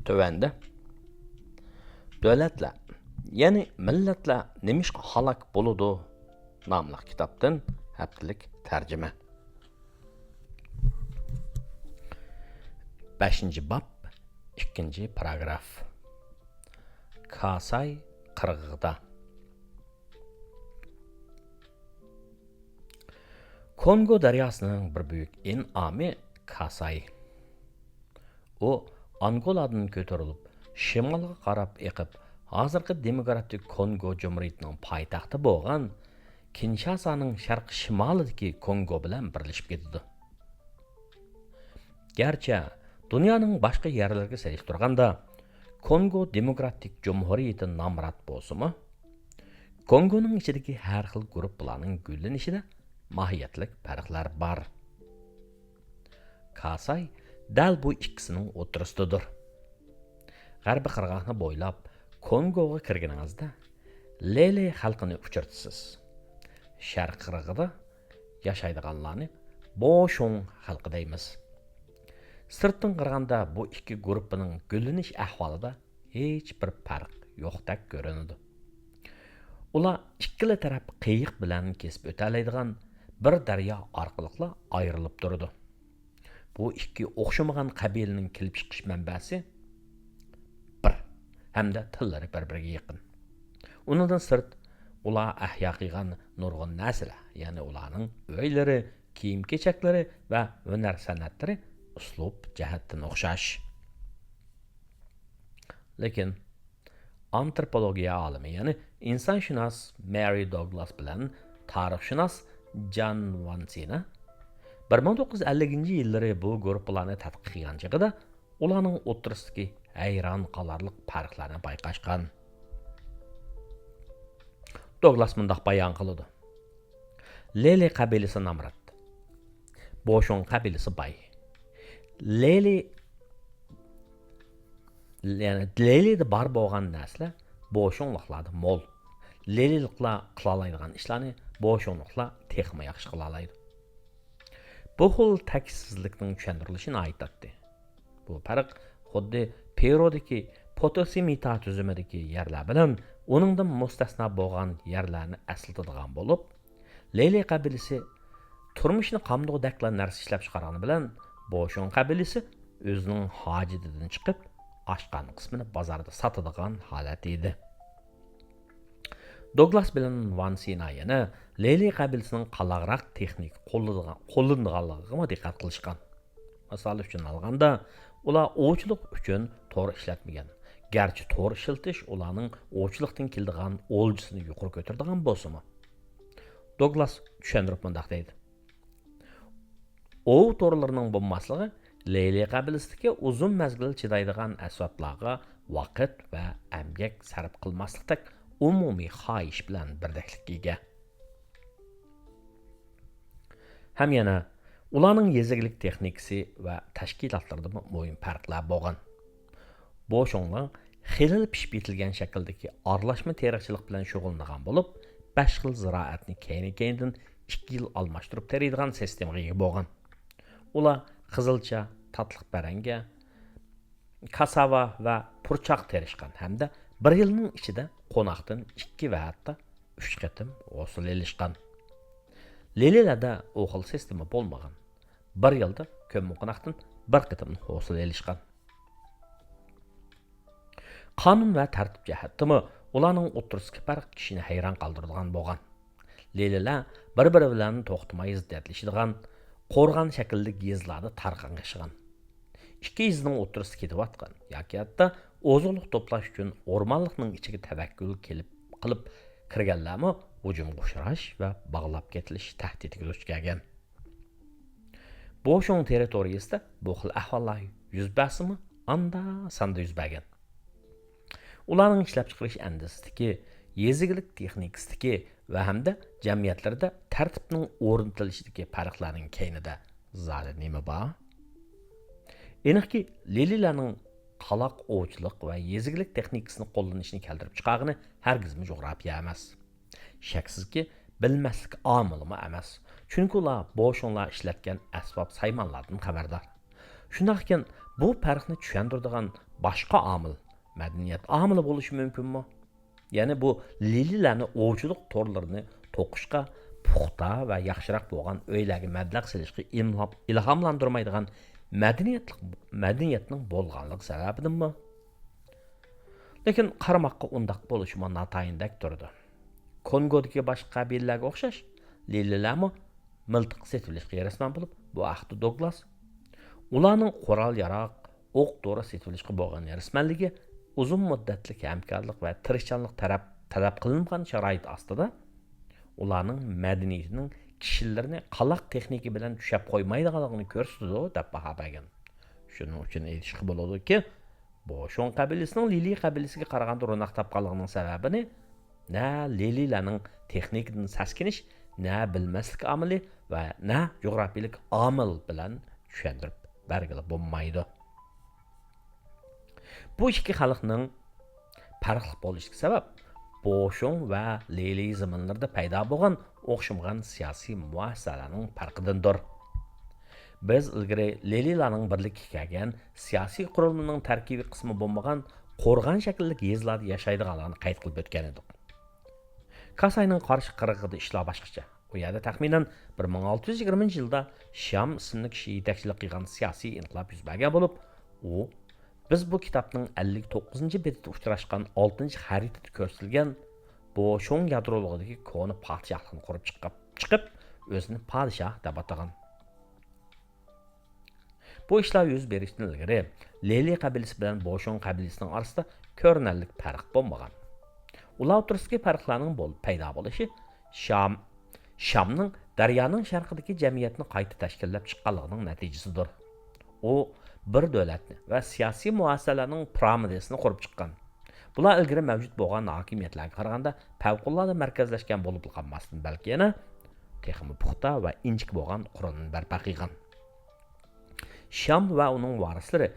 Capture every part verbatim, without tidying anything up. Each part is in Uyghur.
تۆۋەندە دۆلەتلەر، يەنى مىللەتلەر نېمىشقا ھالاك بولىدۇ؟ ناملىق كىتابتىن ھەپتىلىك تەرجىمە. بەشىنچى باب، ئىككىنچى پاراگراف. كاساي قىرغىقىدا. كونگو دەرياسىنىڭ بىر بۈيۈك ئېنئامى كاساي. ئۇ ئانگولادىن كۆتۈرۈلۈپ، شىمالغا قاراپ ئېقىپ، ھازىرقى دېموكراتىك كونگو جۇمھۇرىيىتىنىڭ پايتەختى بولغان كىنشاسانىڭ شەرقىي شىمالىدىكى كونگو بىلەن بىرلىشىپ كېتىدۇ. گەرچە دۇنيانىڭ باشقا يەرلىرىگە سېلىشتۇرغاندا كونگو دېموكراتىك جۇمھۇرىيىتى نامرات بولسىمۇ، كونگونىڭ ئىچىدىكى ھەر خىل گۇرۇپپىلارنىڭ گۈللىنىشىدە ماھىيەتلىك پەرقلەر بار. كاساي دەل بۇ ئىككىسىنىڭ ئوتتۇرىسىدىدۇر. غەربىي قىرغاقنى بويلاپ كونگوغا كىرگىنىڭىزدە، لېلې خەلقىنى ئۇچرىتىسىز. شەرقىي قىرغىقىدا ياشايدىغانلارنى بوشۇڭ خەلقى دەيمىز. سىرتتىن قارىغاندا بۇ ئىككى گۇرۇپپىنىڭ گۈللىنىش ئەھۋالىدا ھېچ بىر پەرق يوقتەك كۆرۈنىدۇ. ئۇلار ئىككىلا تەرەپ قېيىق بىلەن كېسىپ ئۆتەلەيدىغان بىر دەريا ئارقىلىقلا ئايرىلىپ تۇرىدۇ. بۇ ئىككى ئوخشىمىغان قەبىلىنىڭ كېلىپ چىقىش مەنبەسى بىر ھەمدە تىللىرى بىر-بىرىگە يېقىن. ئۇنىڭدىن سىرت، ئۇلار ئەھيا قىلغان نۇرغۇن نەرسىلەر، يەنى ئۇلارنىڭ ئۆيلىرى، كىيىم-كېچەكلىرى ۋە ھۈنەر-سەنئەتلىرى ئۇسلۇب جەھەتتىن ئوخشاش. لېكىن ئانتروپولوگىيە ئالىمى، يەنى ئىنسانشۇناس مارى دوگلاس بىلەن تارىخشۇناس جان ۋانسىنا بىر مىڭ توققۇز يۈز ئەللىكىنچى يىللىرى بۇ گۇرۇپپىلارنى تەتقىق قىلغان چېغىدا، ئۇلارنىڭ ئوتتۇرىسىدىكى ھەيران قالارلىق پەرقلەرنى بايقاشقان. دوگلاس مۇنداق بايان قىلىدۇ: لېلې قەبىلىسى نامرات، بوشۇڭ قەبىلىسى باي. لېلې، يەنى لېلىدە بار بولغان نەرسىلەر بوشۇڭلۇقلاردا مول. لېلىلىقلار قىلالايدىغان ئىشلارنى بوشۇڭلۇقلار تېخىمۇ ياخشى قىلالايدۇ. بۇ خىل تەكىتسىزلىكنىڭ چۈشەندۈرۈلۈشى ناھايىتى ئاددىي. بۇ پەرق خۇددى پېرۇدىكى پوتوسىمىتا تۈزۈمىدىكى يەرلەر بىلەن ئۇنىڭدىن مۇستەسنا بولغان يەرلەرنى ئەسلىتىدىغان بولۇپ، لېلې قەبىلىسى تۇرمۇشنى قامدىغۇدەكلا نەرسە ئىشلەپچىقارغىنى بىلەن، بوشۇڭ قەبىلىسى ئۆزىنىڭ ھاجىتىدىن چىقىپ، ئاشقان قىسمىنى بازاردا ساتىدىغان ھالەتتە ئىدى. دوگلاس بىلەن ۋان سىنا يەنە لېلى قەبىلىسىنىڭ قالاقراق تېخنىكا قوللىدىغان-، قوللىنىدىغانلىقىغىمۇ دىققەت قىلىشقان. مىسال ئۈچۈن ئالغاندا، ئۇلار ئوۋچىلىق ئۈچۈن تور ئىشلەتمىگەن. گەرچە تور ئىشلىتىش ئۇلارنىڭ ئوۋچىلىقتىن كېلىدىغان ئولجىسىنى يۇقىرى كۆتۈرىدىغان بولسىمۇ. دوگلاس چۈشەندۈرۈپ مۇنداق دەيدۇ: ئوۋ تورلىرىنىڭ بولماسلىقى لېلى قەبىلىسىدىكى ئۇزۇن مەزگىل چىدايدىغان ئەسۋابلارغا ۋاقىت ۋە ئەمگەك سەرپ قىلماسلىقتەك ئومۇمىي خاھىش بىلەن بىردەكلىككە ئىگە. ھەم يەنە ئۇلارنىڭ يېزا ئىگىلىك تېخنىكىسى ۋە تەشكىلاتلىرىدىمۇ مۇھىم پەرقلەر بولغان. بوشۇڭلار خېلىلا پىشىپ يېتىلگەن شەكىلدىكى ئارىلاشما تېرىقچىلىق بىلەن شۇغۇللىنىدىغان بولۇپ، بەش خىل زىرائەتنى كەينى-كەينىدىن ئىككى يىل ئالماشتۇرۇپ تېرىيدىغان سىستېمىغا ئىگە بولغان. ئۇلار قىزىلچا، تاتلىق بەرەڭگە، كاساۋا ۋە پۇرچاق تېرىشقان ھەمدە بىر يىلنىڭ ئىچىدە قوناقتىن ئىككى ۋە ھەتتا ئۈچ قېتىم ھوسۇل ئېلىشقان. لېلىلەردە ئۇ خىل سىستېما بولمىغان. بىر يىلدا كۆممىقوناقتىن بىر قېتىم ھوسۇل ئېلىشقان. قانۇن ۋە تەرتىپ جەھەتتىمۇ ئۇلارنىڭ ئوتتۇرىسىدىكى پەرق كىشىنى ھەيران قالدۇرىدىغان بولغان. لېلىلەر بىر-بىرى بىلەن توختىماي زىددىيەتلىشىدىغان، قورغان شەكىللىك يېزىلاردا تارقاقلىشىدىغان. ئىككى يېزىنىڭ ئوتتۇرىسىدا كېتىۋاتقان ياكى ھەتتا ئوزۇقلۇق توپلاش ئۈچۈن ئورمانلىقنىڭ ئىچىگە تەۋەككۈل كېلىپ قىلىپ كىرگەنلەرمۇ ھۇجۇمغا ئۇچراش ۋە باغلاپ كېتىلىش تەھدىتىگە دۇچ كەلگەن. بوشۇڭ تېررىتورىيىسىدا بۇ خىل ئەھۋاللار يۈز بەرسىمۇ، ئاندا-ساندا يۈز بەرگەن. ئۇلارنىڭ ئىشلەپچىقىرىش ئەندىزىسىدىكى، يېزا ئىگىلىك تېخنىكىسىدىكى ۋە ھەمدە جەمئىيەتلىرىدە تەرتىپنىڭ ئورنىتىلىشىدىكى پەرقلەرنىڭ كەينىدە زادى نېمە بار؟ ئېنىقكى، لېلىلەرنىڭ قالاق ئوۋچىلىق ۋە يېزا ئىگىلىك تېخنىكىسىنى قوللىنىشنى كەلتۈرۈپ چىقارغىنى ھەرگىزمۇ جۇغراپىيە ئەمەس. شەكسىزكى، بىلمەسلىك ئامىلىمۇ ئەمەس. چۈنكى ئۇلار بوشۇڭلار ئىشلەتكەن ئەسۋاب سايمانلاردىن خەۋەردار. شۇنداقكەن، بۇ پەرقنى چۈشەندۈرىدىغان باشقا ئامىل مەدەنىيەت ئامىلى بولۇشى مۇمكىنمۇ؟ يەنى بۇ لىلىلەرنى ئوۋچىلىق تورلىرىنى توقۇشقا پۇختا ۋە ياخشىراق بولغان ئۆيلەرگە مەبلەغ سېلىشقا ئىلھام-، ئىلھاملاندۇرمايدىغان مەدەنىيەتلىك، مەدەنىيەتنىڭ بولغانلىقى سەۋەبىدىنمۇ؟ لېكىن قارىماققا ئۇنداق بولۇشىمۇ ناتايىندەك تۇرىدۇ. كونگودىكى باشقا قەبىلىلەرگە ئوخشاش، لىلىلەرمۇ مىلتىق سېتىۋېلىشقا ھېرىسمەن بولۇپ، بۇ ھەقتە دوگلاس، ئۇلارنىڭ قورال-ياراغ، ئوق-دورا سېتىۋېلىشقا بولغان ھېرىسمەنلىكى ئۇزۇن مۇددەتلىك ھەمكارلىق ۋە تىرىشچانلىق تەرەپ، تەلەپ قىلىنغان شارائىت ئاستىدا، ئۇلارنىڭ مەدەنىيىتىنىڭ كىشىلىرىنى قالاق تېخنىكا بىلەن چۈشەپ قويمايدىغانلىقىنى كۆرسىتىدۇ، دەپ باھا بەرگەن. شۇنىڭ ئۈچۈن ئېيتىشقا بولىدۇكى، بوشۇڭ قەبىلىسىنىڭ لىلى قەبىلىسىگە قارىغاندا روناق تاپقانلىقىنىڭ سەۋەبىنى نە لىلىلەرنىڭ تېخنىكىدىن سەسكىنىش، نە بىلمەسلىك ئامىلى ۋە نە جۇغراپىيىلىك ئامىل بىلەن چۈشەندۈرۈپ بەرگىلى بولمايدۇ. بۇ ئىككى خەلقنىڭ پەرقلىق بولۇشىدىكى سەۋەب، بوشۇڭ ۋە لىلى زېمىنلىرىدا پەيدا بولغان ئوخشىمىغان سىياسىي مۇئەسسەلەرنىڭ پەرقىدىندۇر. بىز ئىلگىرى لىلىلارنىڭ بىرلىككە كەلگەن سىياسىي قۇرۇلمىنىڭ تەركىبىي قىسمى بولمىغان قورغان شەكىللىك يېزىلاردا ياشايدىغانلىقىنى قەيت قىلىپ ئۆتكەن ئىدۇق. كاساينىڭ قارشى قىرغىقىدا ئىشلار باشقىچە. ئۇ يەردە تەخمىنەن بىر مىڭ ئالتە يۈز يىگىرمىنچى يىلدا شيام ئىسىملىك كىشى يېتەكچىلىك قىلغان سىياسىي ئىنقىلاب يۈز بەرگەن بولۇپ، ئۇ، بىز بۇ كىتابنىڭ ئەللىك توققۇزىنچى بېتىدە ئۇچراشقان ئالتىنچى خەرىتىدە كۆرسىتىلگەن بوشۇڭ يادرولۇقىدىكى كونا پادىشاھلىقنى قۇرۇپ چىقىپ، چىقىپ، ئۆزىنى پادىشاھ دەپ ئاتىغان. بۇ ئىشلار يۈز بېرىشتىن ئىلگىرى لىلى قەبىلىسى بىلەن بوشۇڭ قەبىلىسىنىڭ ئارىسىدا كۆرۈنەرلىك پەرق بولمىغان. ئۇلار ئوتتۇرىسىدىكى پەرقلەرنىڭ بول-، پەيدا بولۇشى شام، شامنىڭ دەريانىڭ شەرقىدىكى جەمئىيەتنى قايتا تەشكىللەپ چىققانلىقىنىڭ نەتىجىسىدۇر. ئۇ بىر دۆلەتنى ۋە سىياسىي مۇئەسسەلەرنىڭ پىرامىدىسىنى قۇرۇپ چىققان. بۇلار ئىلگىرى مەۋجۇت بولغان ھاكىمىيەتلەرگە قارىغاندا پەۋقۇلئاددە مەركەزلەشكەن بولۇپلا قالماستىن، بەلكى يەنە تېخىمۇ پۇختا ۋە ئىنچىكە بولغان قورالنى بەرپا قىلغان. شام ۋە ئۇنىڭ ۋارىسلىرى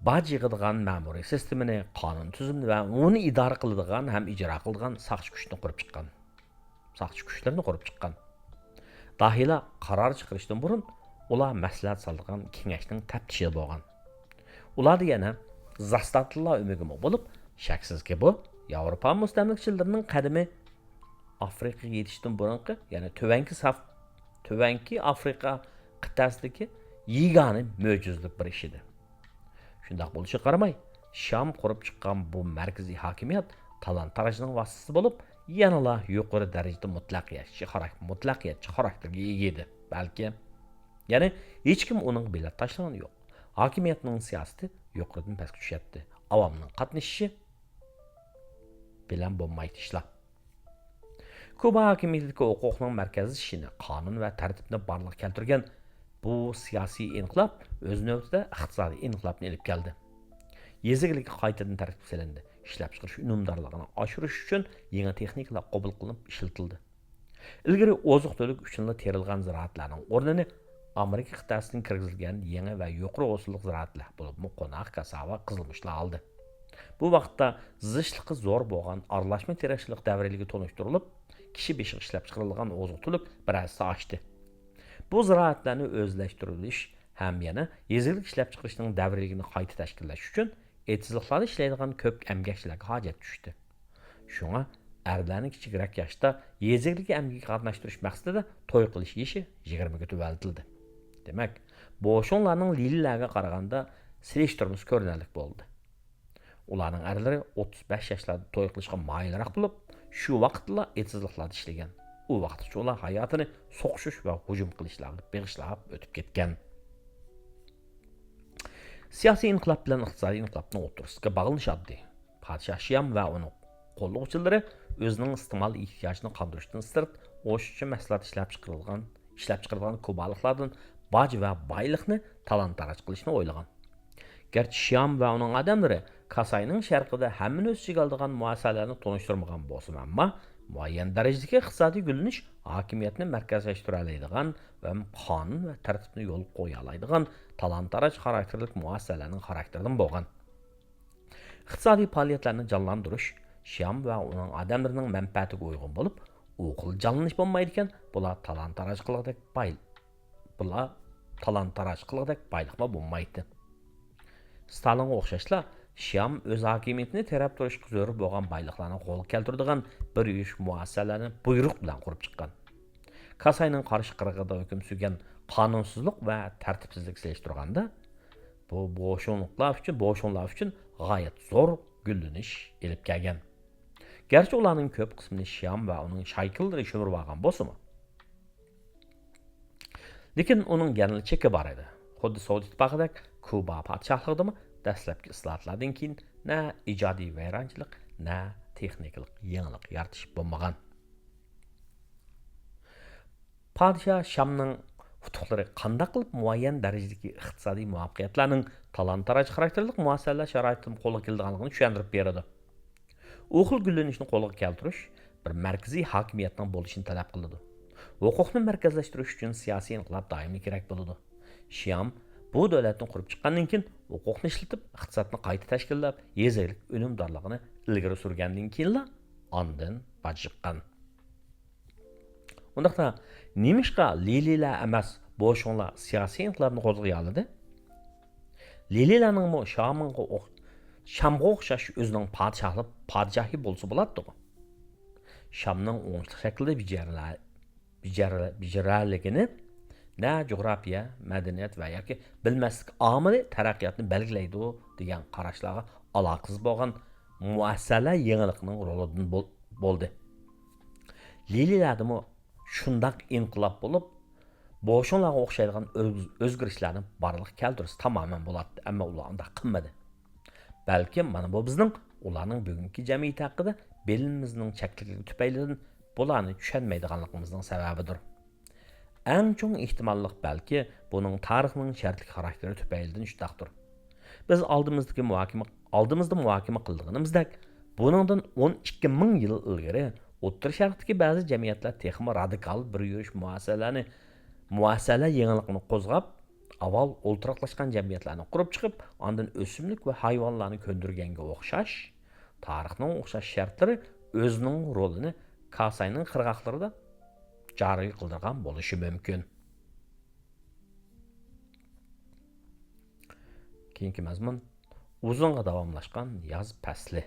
باج يىغىدىغان مەمۇرىي سىستېمىنى، قانۇن تۈزۈمىنى ۋە ئۇنى ئىدارە قىلىدىغان ھەم ئىجرا قىلىدىغان ساقچى كۈچنى قۇرۇپ چىققان. ساقچى كۈچلىرىنى قۇرۇپ چىققان. داھىيلار قارار چىقىرىشتىن بۇرۇن ئۇلار مەسلىھەت سالىدىغان كېڭەشنىڭ تەپتىشىدە بولغان. ئۇلاردا يەنە زاستاتلىلار ئۆمىكىمۇ بولۇپ، شەكسىزكى بۇ ياۋروپا مۇستەملىكىچىلىرىنىڭ قەدىمى ئافرىقىغا يېتىشتىن بۇرۇنقى، يەنى تۆۋەنكى ساف-، تۆۋەنكى ئافرىقا قىتئەسىدىكى يېگانە مۆجىزىلىك بىر ئىش ئىدى. شۇنداق بولۇشىغا قارىماي، شام قۇرۇپ چىققان بۇ مەركىزىي ھاكىمىيەت تالان-تاراجنىڭ ۋاسىتىسى بولۇپ، يەنىلا يۇقىرى دەرىجىدە مۇتلەقىيەتچى خاراك-، مۇتلەقىيەتچى خاراكتېرگە ئىگە ئىدى. بەلكى، يەنى ھېچكىم ئۇنىڭغا بېلەت تاشلىغىنى يوق. ھاكىمىيەتنىڭ سىياسىتى يۇقىرىدىن پەسكە چۈشەتتى. ئاۋامنىڭ قاتنىشىشى بىلەن بولمايتتى ئىشلار. كۇبا ھاكىمىيىتىدىكى ھوقۇقنىڭ مەركەزلىشىشىنى، قانۇن ۋە تەرتىپنى بارلىققا كەلتۈرگەن بۇ سىياسىي ئىنقىلاب ئۆز نۆۋىتىدە ئىقتىسادىي ئىنقىلابنى ئېلىپ كەلدى. يېزا ئىگىلىكى قايتىدىن تەرتىپكە سېلىندى. ئىشلەپچىقىرىش ئۈنۈمدارلىقىنى ئاشۇرۇش ئۈچۈن يېڭى تېخنىكىلار قوبۇل قىلىنىپ ئىشلىتىلدى. ئىلگىرى ئوزۇق-تۈلۈك ئۈچۈنلا تېرىلغان زىرائەتلەرنىڭ ئورنىنى ئامېرىكا قىتئەسىدىن كىرگۈزۈلگەن يېڭى ۋە يۇقىرى ھوسۇللۇق زىرائەتلەر، بولۇپمۇ قوناق، كاساۋا، قىزىلمۇچلار ئالدى. بۇ ۋاقىتتا زىچلىقى زور بولغان ئارىلاشما تېرىقچىلىق دەۋرىيلىكى تونۇشتۇرۇلۇپ، كىشى بېشىغا ئىشلەپچىقىرىلغان ئوزۇق-تۈلۈك بىر ھەسسە ئاشتى. بۇ زىرائەتلەرنى ئۆزلەشتۈرۈلۈش ھەم يەنە يېزا ئىگىلىك ئىشلەپچىقىرىشنىڭ دەۋرىيلىكىنى قايتا تەشكىللەش ئۈچۈن ئېتىزلىقلاردا ئىشلەيدىغان كۆپ ئەمگەكچىلەرگە ھاجەت چۈشتى. شۇڭا ئەرلەرنى كىچىكرەك ياشتا يېزا ئىگىلىكى ئەمگىكىگە قاتناشتۇرۇش مەقسىتىدە توي قىلىش يېشى يىگىرمىگە تۆۋەنلىتىلدى. دېمەك، بوشۇڭلارنىڭ لىلىلەرگە قارىغاندا سېلىشتۇرمىسى كۆرۈنەرلىك بولدى. ئۇلارنىڭ ئەرلىرى ئوتتۇز بەش ياشلاردا توي قىلىشقا مايىلراق بولۇپ، شۇ ۋاقىتلا ئېتىزلىقلاردا ئىشلىگەن. ئۇ ۋاقىتقىچە ئۇلار ھاياتىنى سوقۇشۇش ۋە ھۇجۇم قىلىشلارغا بېغىشلاپ ئۆتۈپ كەتكەن. سىياسىي ئىنقىلاب بىلەن ئىقتىسادىي ئىنقىلابنىڭ ئوتتۇرىسىدىكى باغلىنىش ئاددىي. پادىشاھ شيام ۋە ئۇنىڭ قوللىغۇچىلىرى ئۆزىنىڭ ئىستېمال ئېھتىياجىنى قاندۇرۇشتىن سىرت، ئوشۇقچە مەھسۇلات ئىشلەپچىقىرىدىغان، ئىشلەپچىقىرىدىغان كۇبالىقلاردىن باج ۋە بايلىقنى تالان-تاراج قىلىشنى ئويلىغان. گەرچە شيام ۋە ئۇنىڭ ئادەملىرى كاساينىڭ شەرقىدە ھەممىنى ئۆز ئىچىگە ئالىدىغان مۇئەسسەلەرنى تونۇشتۇرمىغان بولسىمۇ، ئەمما مۇئەييەن دەرىجىدىكى ئىقتىسادىي گۈللىنىش ھاكىمىيەتنى مەركەزلەشتۈرەلەيدىغان ۋە قانۇن ۋە تەرتىپنى يولغا قويالايدىغان تالان-تاراج خاراكتېرلىك مۇئەسسەلەرنىڭ خاراكتېرىدىن بولغان. ئىقتىسادىي پائالىيەتلەرنى جانلاندۇرۇش شيام ۋە ئۇنىڭ ئادەملىرىنىڭ مەنپەئەتىگە ئۇيغۇن بولۇپ، ئۇ خىل جانلىنىش بولمايدىكەن، بۇلار تالان-تاراج قىلغۇدەك باي-، بۇلار تالان-تاراج قىلغۇدەك بايلىقمۇ بولمايتتى. ستالىنغا ئوخشاشلا، شيام ئۆز ھاكىمىيىتىنى تىرەپ تۇرۇشقا زۆرۈر بولغان بايلىقلارنى قولغا كەلتۈرىدىغان بىر يۈرۈش مۇئەسسەلەرنى بۇيرۇق بىلەن قۇرۇپ چىققان. كاساينىڭ قارشى قىرغىقىدا ھۆكۈم سۈرگەن قانۇنسىزلىق ۋە تەرتىپسىزلىك سېلىشتۇرغاندا، بۇ بوشۇڭلۇقلار ئۈچۈن، بوشۇڭلار ئۈچۈن غايەت زور گۈللىنىش ئېلىپ كەلگەن. گەرچە ئۇلارنىڭ كۆپ قىسمىنى شيام ۋە ئۇنىڭ شايكىلىرى شۈمۈرۈۋالغان بولسىمۇ، لېكىن ئۇنىڭ يەنىلا چېكى بار ئىدى. خۇددى سوۋېت ئىتتىپاقىدەك كۇبا پادىشاھلىقىدىمۇ دەسلەپكى ئىسلاھاتلاردىن كېيىن نە ئىجادىي ۋەيرانچىلىق، نە تېخنىكىلىق يېڭىلىق يارىتىش بولمىغان. پادىشاھ شامنىڭ ئۇتۇقلىرى قانداق قىلىپ مۇئەييەن دەرىجىدىكى ئىقتىسادىي مۇۋەپپەقىيەتلەرنىڭ تالان-تاراج خاراكتېرلىك مۇئەسسەلەر شارائىتىدىمۇ قولغا كېلىدىغانلىقىنى چۈشەندۈرۈپ بېرىدۇ. ئۇ خىل گۈللىنىشنى قولغا كەلتۈرۈش بىر مەركىزىي ھاكىمىيەتنىڭ بولۇشىنى تەلەپ قىلىدۇ. ھوقۇقنى مەركەزلەشتۈرۈش ئۈچۈن سىياسىي ئىنقىلاب دائىملىق كېرەك بولىدۇ. شيام بۇ دۆلەتنى قۇرۇپ چىققاندىن كېيىن، ھوقۇقنى ئىشلىتىپ، ئىقتىسادنى قايتا تەشكىللەپ، يېزا ئىگىلىك ئۈنۈمدارلىقىنى ئىلگىرى سۈرگەندىن كېيىنلا ئاندىن باج يىغقان. ئۇنداقتا، نېمىشقا لىلىلەر ئەمەس، بوشۇڭلار سىياسىي ئىنقىلابنى قوزغىيالىدى؟ لىلىلەرنىڭمۇ شامىڭغا ئوخ-، شامغا ئوخشاش ئۆزىنىڭ پادىشاھلىق، پادىشاھى بولسا بولاتتىغۇ. شامنىڭ ئوڭۇشلۇق شەكىلدە بېجىرىلە-، بېجىرە-، بېجىرەلىگىنى نە جۇغراپىيە، مەدەنىيەت ۋە ياكى بىلمەسلىك ئامىلى تەرەققىياتنى بەلگىلەيدۇ دېگەن قاراشلارغا ئالاقىسىز بولغان مۇئەسسەلەر يېڭىلىقنىڭ رولىدىن بول-، بولدى. لىلىلەردىمۇ شۇنداق ئىنقىلاب بولۇپ، بوشۇڭلارغا ئوخشايدىغان ئۆز-، ئۆزگىرىشلەرنى بارلىققا كەلتۈرسە تامامەن بولاتتى، ئەمما ئۇلار ئۇنداق قىلمىدى. بەلكىم مانا بۇ بىزنىڭ ئۇلارنىڭ بۈگۈنكى جەمئىيىتى ھەققىدە بىلىمىمىزنىڭ چەكلىكلىكى تۈپەيلىدىن بۇلارنى چۈشەنمەيدىغانلىقىمىزنىڭ سەۋەبىدۇر. ئەڭ چوڭ ئېھتىماللىق بەلكى بۇنىڭ تارىخنىڭ شەرتلىك خاراكتېرى تۈپەيلىدىن شۇنداقتۇر. بىز ئالدىمىزدىكى مۇھاكىمە، ئالدىمىزدا مۇھاكىمە قىلىدىغىنىمىزدەك، بۇنىڭدىن ئون ئىككى مىڭ يىل ئىلگىرى ئوتتۇرا شەرقتىكى بەزى جەمئىيەتلەر تېخىمۇ رادىكال بىر يۈرۈش مۇئەسسەلەرنى، مۇئەسسەلە يېڭىلىقىنى قوزغاپ، ئاۋۋال ئولتۇراقلاشقان جەمئىيەتلەرنى قۇرۇپ چىقىپ، ئاندىن ئۆسۈملۈك ۋە ھايۋانلارنى كۆندۈرگەنگە ئوخشاش، تارىخنىڭ ئوخشاش شەرتلىرى ئۆزىنىڭ رولىنى كاساينىڭ قىرغاقلىرىدا جارى قىلدۇرغان بولۇشى مۇمكىن. كېيىنكى مەزمۇن ئۇزۇنغا داۋاملاشقان ياز پەسلى.